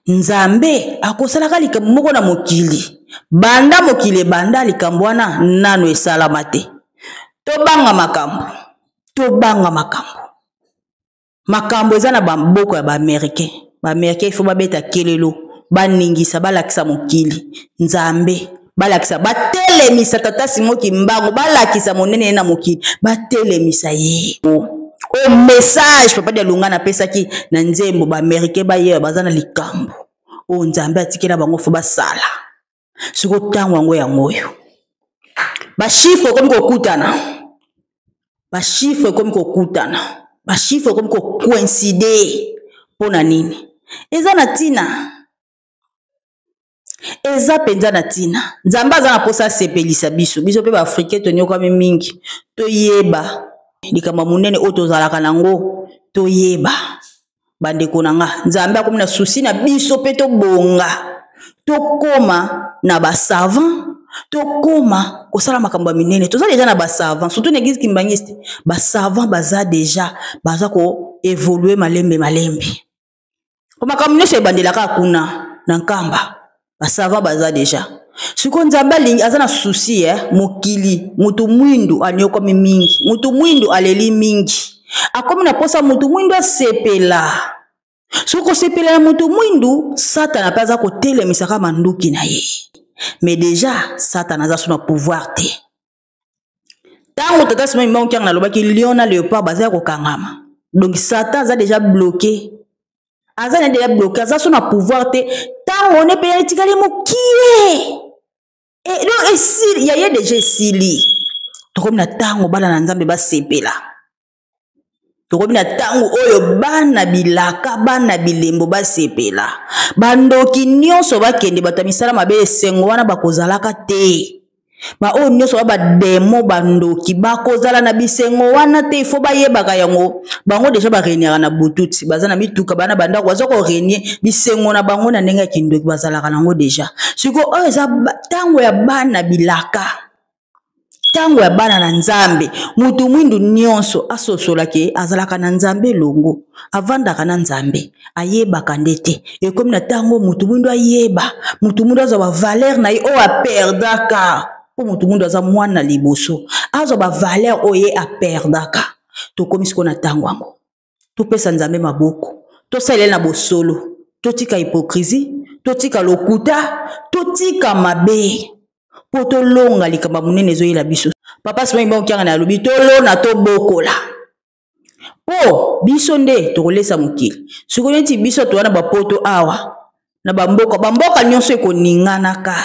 Speaker 1: Nzambe akosalaka likambo moko na mokili, banda mokili ebanda likambo wana nano esalama te. Tobanga makambo, tobanga makambo. Makambo eza na bamaboko ya baaméricain. Baaméricain ifo babeta kelelo, baningisa, balakisa mokili Nzambe, balakisa, batelemisa Tata Simo Kimbangu, balakisa monene ye na mokili, batelemisa ye. O message Papa Dialungana apesaki na nzembo, baaméricain bayeba baza na likambo oyo Nzambe atikela bango, fo basala. Siko ntango yango, yango oyo, bachiffre ekomi kokutana, bachiffre ekomi kokutana, bachiffre ekomi kocoïncide. Mpo na nini eza na ntina? Eza mpenza na ntina. Nzambe aza na mposa asepelisa biso, biso mpe baafricain tonyokwami mingi. Toyeba likambo ya monene oyo tozalaka nango, toyeba. Bandeko na nga, Nzambe akomi na souci na biso mpe tobonga, tokoma na basavant, tokoma kosala makambo ya minene. Toza deja na basavant, surtout na église kimbanguiste, basavant baza deja, baza ko évoluer malembe malembe. Po makambo nyonso ebandelaka kuna na Nkamba, basavant baza deja. Sikoyo Nzambe alingi, aza na souci, mokili, moto mwindu anyokwami mingi, moto mwindu aleli mingi, akomi na posa moto mwindu asepela. Soki kosepela ya moto mwindu, Satana mpe aza kotelemisaka manduki na ye. Mais deja Satana aza so na pouvoir te. Ntango tata Simon Kimbangu Kiangani alobaki lion na léopard baza ya kokangama, donc Satan aza deja bloqué, aza na deja bloqué, aza so na pouvoir te. Ntango one mpe etikali mokie, e, donc esili ya ye deja esili. Tokomi na ntango bana na Nzambe basepela, tokomi na ntango oyo bana bilaka, bana bilembo basepela, bandoki nyonso bakende, bato ya misala mabe esengo wana bakozalaka te. Baoyo nyonso ba bademo, bandoki bakozala na bisengo wana te. Ifo bayebaka yango, bango deja baregnaka na butu ti baza na mituka, bana bandako, baza koregne bisengo na bango na ndenge ya kindoki, bazalaka nango deja. Sikoyo oyo eza ntango ya bana bilaka, ntango ya bana na Nzambe. Moto mwindu nyonso asosola ke azalaka na Nzambe elongo, avandaka na Nzambe, ayebaka nde te. Ekomi na ntango moto mwindu ayeba, moto mwindu azwa bavaleur na ye oyo aperdaka, mpo moto mwindu aza mwana liboso, azwa bavaleur oyo ye aperdaka. Tokomi sikoyo na ntango yango, topesa Nzambe maboko, tosalela na bosolo, totika hypocrisie, totika lokuta, totika mabe, mpo tolonga likambo monene ezoyela biso. Papa Simon Kimbangu Kiangani alobi tolona, tobokola, mpo biso nde tokolesa mokili. Sikoyo neti biso toza na bapoto awa na bamboka, bamboka nyonso ekoninganaka.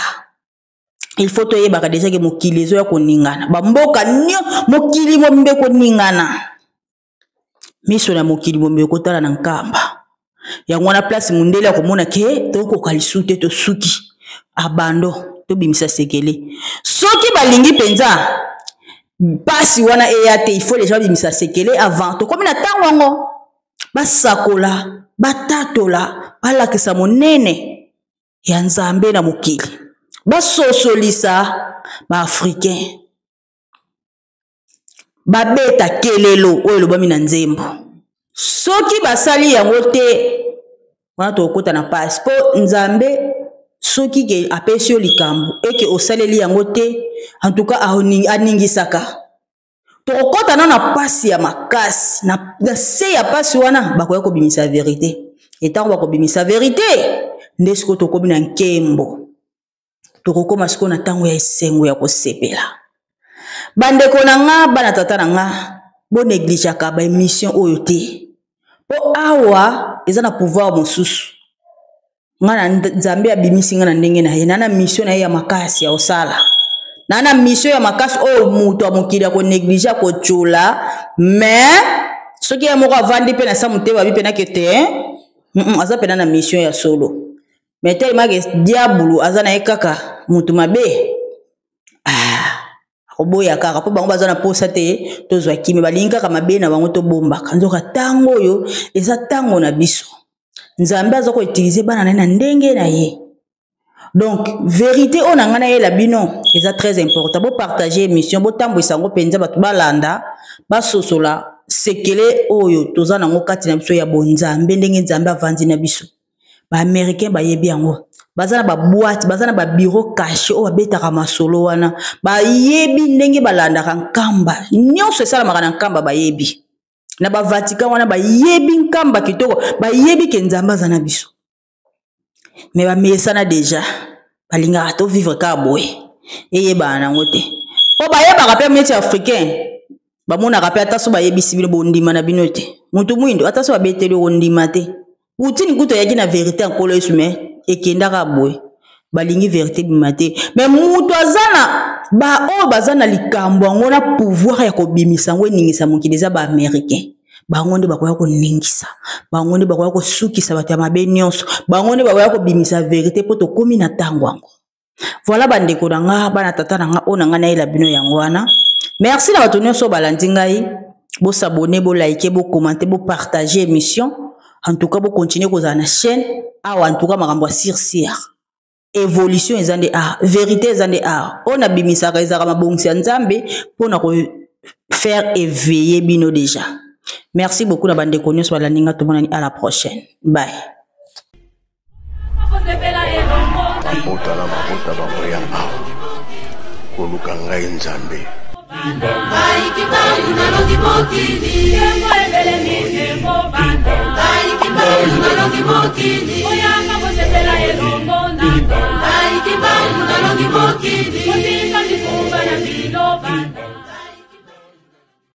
Speaker 1: Il faut toyebaka deja ke mokili ezoya koningana, bamboka nyonso, mokili mobimba ekoningana, miso na mokili mobimba ekotala na Nkamba. Yango wana place mundele akomona ke tokoka lisusu te, tosuki, abando tobimisa sekele. Soki balingi mpenza mpasi wana eya te, il faut deja babimisa sekele avant. Tokomi na ntango yango, basakola, batatola, balakisa monene ya Nzambe na mokili, basosolisa baafricain, babeta kelelo oyo elobami na nzembo. Soki basali yango te, wana tokokota na pasi, mpo Nzambe soki ke apesi yo likambo eke osaleli yango te, en tout cas aningisaka. Tokokota na pasi ya makasi, na se ya pasi wana bakoya kobimisa verite. Etango bakobimisa verite nde sikoyo tokomi na nkembo, tokokoma sikoyo na ntango ya esengo ya kosepela. Bandeko na nga, bana tata na nga, bonegligeaka ba émission oyo te, mpo awa eza na pouvoir mosusu. Nga na Nzambe abimisi nga na ndenge na ye, na na mission na ye ya makasi ya kosala, na na mission ya makasi oyo moto ya mokili akoneglige, akotiola. Mais soki ye moko avandi mpe na sa motema abi mpe nake te, aza mpena na mission ya solo. Mais tellement que diabulu aza na ye kaka moto mabe, akoboya kaka, mpo bango baza na posa te tozwa kimia, balingi kaka mabe na bango tobombaka. Nzoka ntango oyo eza ntango na biso, Nzambe aza koutilize bana na ye na ndenge na ye. Donc vérité oyo na ngai nayela bino eza très important. Bopartage émission, botambwisa yango mpenza, bato balanda, basosola sekele oyo toza nango kati na biso ya bonzambe, ndenge Nzambe avandi na biso. Ba-américain bayebi yango, baza na baboite, baza na babureau caché oyo babetaka masolo wana, bayebi ndenge balandaka Nkamba, nyonso esalamaka na Nkamba bayebi, na bavatican wana bayebi Nkamba kitoko, bayebi ke Nzambe aza na biso. Me bamesana deja, balingaka tovivre kaka boye, eyebana nango te, mpo bayebaka mpe neti africain bamonaka mpe. Ata so bayebisi bino, bondima na bino te. Motu mwindo, ata so babeteli, okondima te. Poutine kutu ayaki na verité ya Nkolo Yesu, me ekendaka boye, balingi verité bima te. Me moto aza na baoyo baza na likambo yango na pouvoir ya kobimisa yango eningisa mokili eza baaméricain. Bango nde bakoya koningisa, bango nde bakoya kosukisa bato ya mabe nyonso, bango nde bakoya kobimisa verité, mpo tokomi na ntango yango. Voilà, bandeko na nga, bana tata na nga, oyo na nga nayela bino yango wana. Merci na bato nyonso balandi ngai. Bosabone, bolike, bokomante, bopartage émission. En tout cas bocontinue kozala na chaîne awa. En tout cas makambo ya sir sir, évolution eza nde art, vérité eza nde art. Oyo nabimisaka ezalaka mabongisi ya Nzambe mpona ko faire éveiller bino déjà. Merci beaucoup na bandeko nyonso balandi nga. Tomonani à la prochaine, bye.
Speaker 3: Mabota na mabota bakoya awa koluka ngai Nzambe.